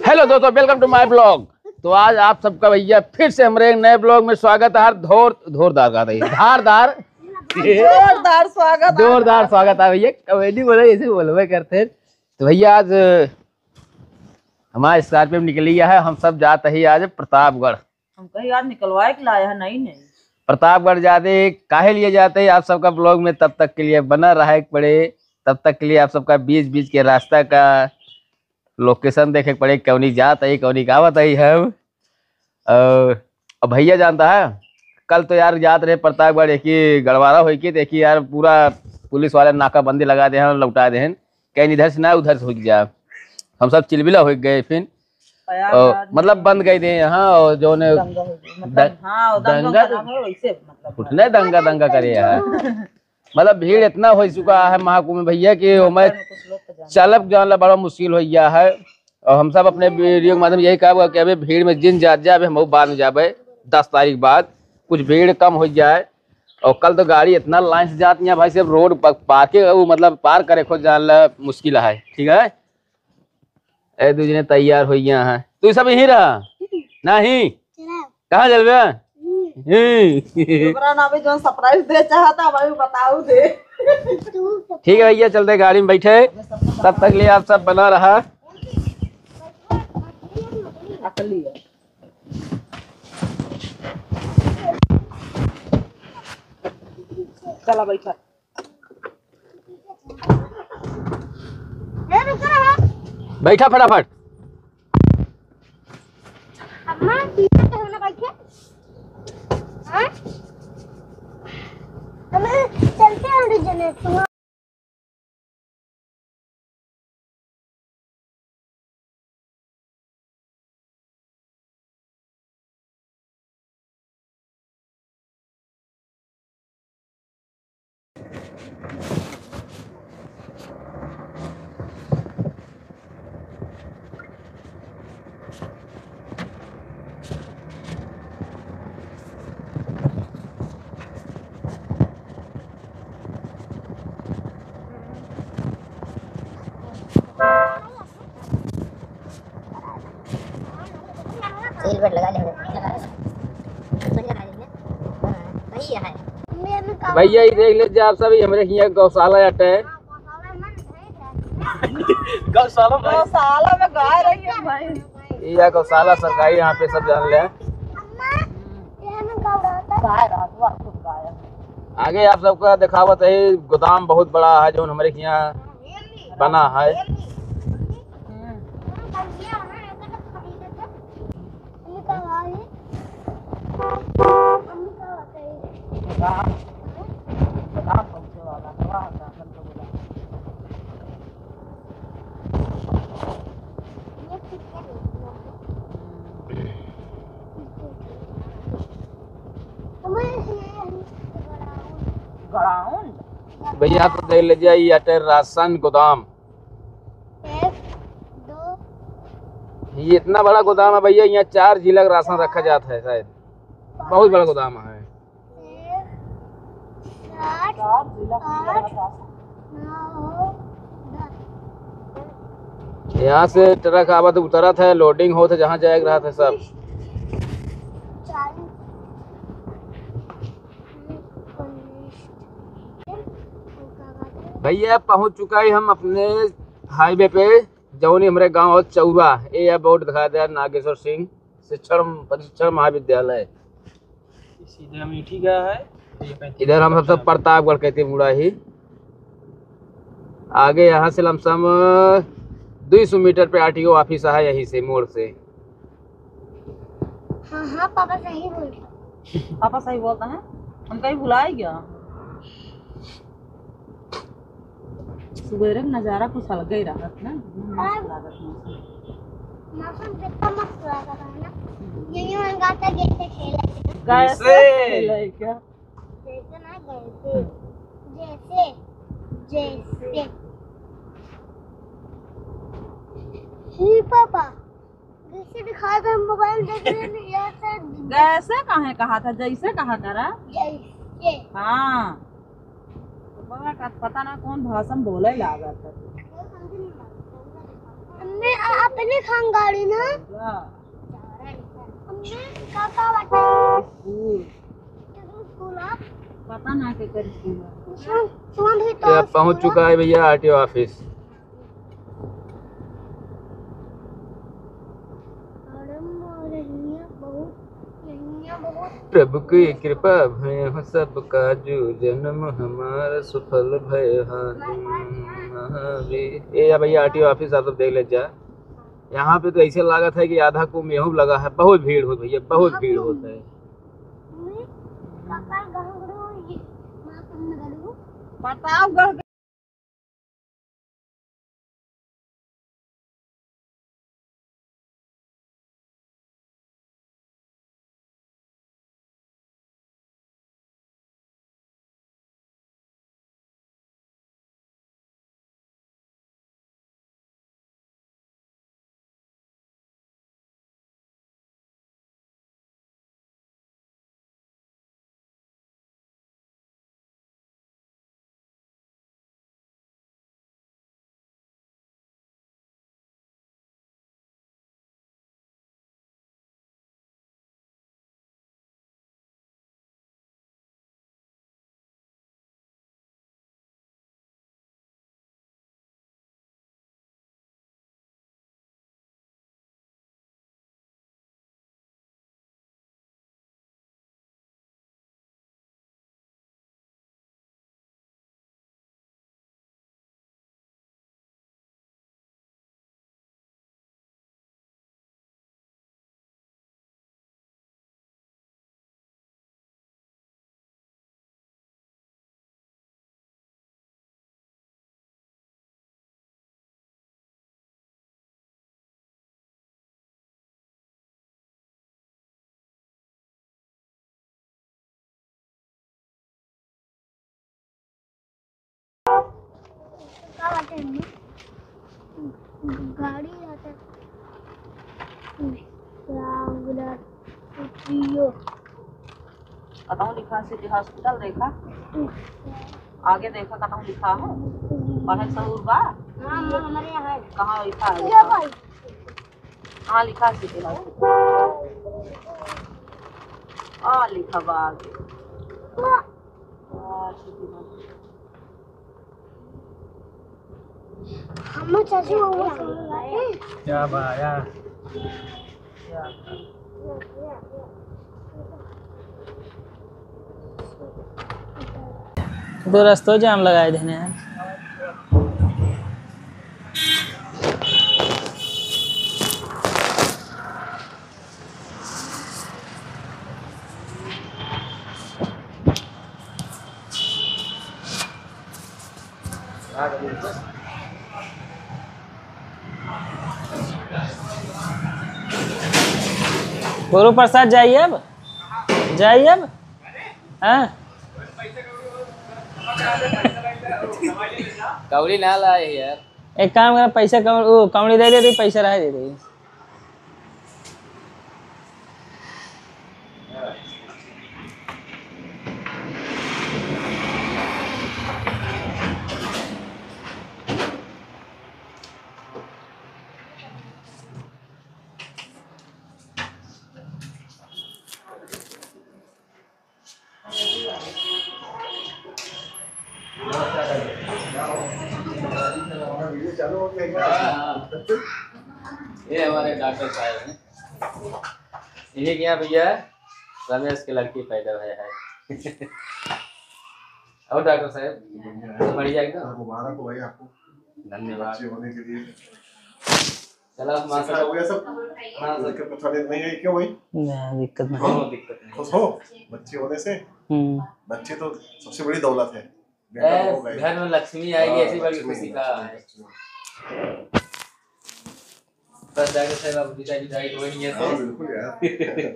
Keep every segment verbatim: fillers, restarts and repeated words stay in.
Hello दोस्तों, welcome to my blog। तो आज आप सबका भैया फिर से हमरे एक नए blog में स्वागत है। हर धोर, धोरदार का था ये, धारदार। जोरदार स्वागत है। जोरदार स्वागत है भैया, comedy बोला, ऐसे बोलबे करते हैं। तो भैया आज हमारा Scorpio निकली है, हम सब जात ही आज प्रतापगढ़। हम कही यार निकलवाए के लाया है, नहीं, नहीं। प्रतापगढ़ जाते काहे लिए जाते हैं, आप सबका blog में तब तक के लिए बना रहे के पड़े, तब तक के लिए आप सबका बीच बीच के रास्ता का location देखे के पड़े, कौनी जात है, कौनी का आवत है हम। और अब भैया जानता है, कल तो यार जात रहे प्रतापगढ़, एक ही गड़वारा होई के, देखी यार पूरा पुलिस वाले नाकाबंदी लगा दे हैं, लौटा दे हैं, कहीं इधर से ना उधर से हो जाए। हम सब चिलबिला हो गए फिर, प्रयागराज और मतलब में बंद कर दिए यहाँ, और जो ने दंगा हो गया, मतलब, दं-, हाँ, वो दंगा दंगा? करा है, वैसे, मतलब, उठने दंगा, दंगा करे यार। मतलब, भीड़ इतना हो चुका है महाकुंभ में भैया कि ओमे कुछ लोग तो जाने चलब जान ला बड़ा मुश्किल हो गया है। और हम सब अपने video के माध्यम से यही कहब कि अबे भीड़ में जिन जात जाए, अबे हम बाद में जाबे, दस तारीख बाद कुछ भीड़ कम हो जाए। और कल तो गाड़ी इतना line से जात यहाँ भाई साहब, road पर parking, वो मतलब पार करे खुद जान ला मुश्किल है, ठीक है। ए, दू जने तैयार हो गया है। तू सब यहीं रहा? नहीं। चला। कहाँ चलबे? हम्म। हम्म। ओकरा ना अभी जौन surprise दे चाहता, भाई बताऊ दे। ठीक है भैया, चलते गाड़ी में बैठे। तब तक लिए आप सब बना रहा। अकली है। चला बैठा। ए, रुको ना। बैठा फटाफट। अम्मा, पीछे तो होना बैठे। हाँ? हमें चलते हैं, हम जने, तुम Seat belt लगा ले। वही है। भैया, ये देख ले, जा आप सब, ये हमरे हियाँ गौशाला अटे। गौशाला में? गौशाला में गाय रही है भाई। ये गौशाला सरकारी, यहाँ पे सब जान ले। गाय रहा, तू आपको गाय। आगे आप सबका दिखावत है, गोदाम बहुत बड़ा है, जौन हमरे हियाँ बना है। भैया, तो देख लीजिए, ये अटे राशन गोदाम। एक, दो। ये इतना बड़ा गोदाम है भैया, यहाँ चार जिला का राशन रखा जाता है शायद। बहुत बड़ा गोदाम है। छः, सात, आठ, नौ, दस। यहाँ से ट्रक आवत उतरत है, loading होत है, जहाँ जाए के रहत है सब। चालीस। भैया, पहुँच चुका है हम अपने highway पे, जौनी हमरे गाँव है चौरा। ये है board दिखा दे, नागेश्वर सिंह शिक्षण, प्रशिक्षण महाविद्यालय। सीधा मीठी का है, ये पैंतीस इधर हम सब, सब प्रतापगढ़ कहते मुड़ा ही। आगे यहाँ से लमसम दुई सौ मीटर पे आरटीओ office है, यहीं से मोड़ से। हाँ, हाँ, पापा सही बोल रहे। पापा सही बोलता है, हम कहीं भुला ही गया। सुबेरे के नजारा कुछ अलगे ही रहत ना, एकदम मस्त और लागत मौसम। मौसम कितना मस्त लागत है ना। हम्म। ये यूं लगा था जैसे खेले थे। कैसे कैसे? खेले क्या? जैसे ना, जैसे। हम्म। जैसे, जैसे। ही पापा, जैसे दिखा दे, हम मोबाइल देख रहे हैं, यार, सर। जैसे काहे कहा था, जैसे कहा करा? जैसे। हाँ। तो बड़ा का पता ना कौन भाषा में बोले लागत है। अम्मी, आ-, अपने खान गाड़ी ना। अम्मी, का, का बाटे? स्कूल। स्कूल, हाँ? पता ना केकर स्कूल है। सुन, सुन भी तो ये पहुंच स्कूल चुका है भैया आरटीओ ऑफिस। अरे मारे, हियां बहुत, हियां बहुत। प्रभु की कृपा भय हो सबका, जो जन्म हमारा सुफल भय हा महावीर। ये या भैया आरटीओ ऑफिस, आप सब देख ले जा। यहाँ पे तो ऐसे लागत है कि आधा कुंभ यहूँ लगा है। बहुत भीड़ होत भैया, बहुत भीड़ होत है। बताओ। का बाटे एमे? गाड़ी जाता। रामगढ़, पियो। कतहूँ लिखा, सिटी हॉस्पिटल देखा, आगे देखा, कतहूँ लिखा है? पढ़े सहूर बा? हाँ, माँ, हमारे यहाँ है। कहाँ लिखा है? ये भाई। हाँ, लिखा है सिटी हॉस्पिटल। हाँ, लिखा बा आगे। हाँ, सिटी हॉस्पिटल। हम चाचू वो सुन रहे हैं। क्या बा यार? तो रस्तो जाम लगाए देने हैं। गुरु प्रसाद, जाइए अब, जाइए अब। हाँ, कौड़ी ना लाए यार। एक काम करा, पैसा कौ-, ओ, कौड़ी दे दे, पैसा रहे दे दे। ये हमारे डॉक्टर साहब हैं। ये क्या भैया, रमेश के लड़की पैदा भया है। और डॉक्टर साहब, बढ़िया है। बढ़िया एकदम। मुबारक हो भाई आपको। धन्यवाद। बच्चे होने के लिए। चला, माँ सिखा सब हो गया सब? हाँ, सब। दिक्कत परेशानी नहीं है, क्यों भाई? नहीं, दिक्कत नहीं। कौनो दिक्कत नहीं। खुश हो बच्चे होने से? हम्म। बच्चे तो सबसे बड़ी दौलत है। बेटा तो ए, होगा ही। घर में लक्ष्मी आएगी, हाँ, ऐसी बड़ी लक्ष्मी, खुशी का लक्ष्मी, है। लक्ष्मी। बस जाके सर, अब विदा, विदाई हो ही है तो। हाँ, बिल्कुल यार।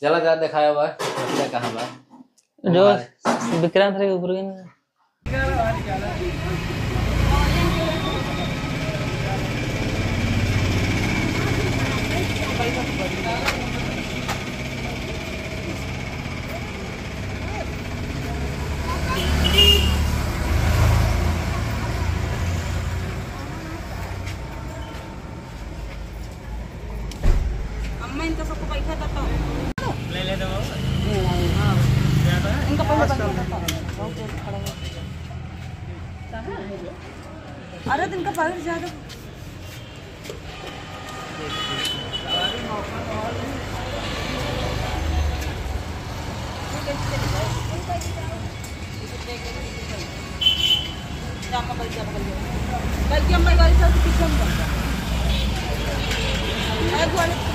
चला जा, दिखाया हुआ है, बच्चा कहाँ बा? जो हमारे विक्रांत रहे ऊपर गए ना। अरे, इनका पागल ज्यादा। बल्कि हम भाई वाली साहब के पीछे हम जाएंगे।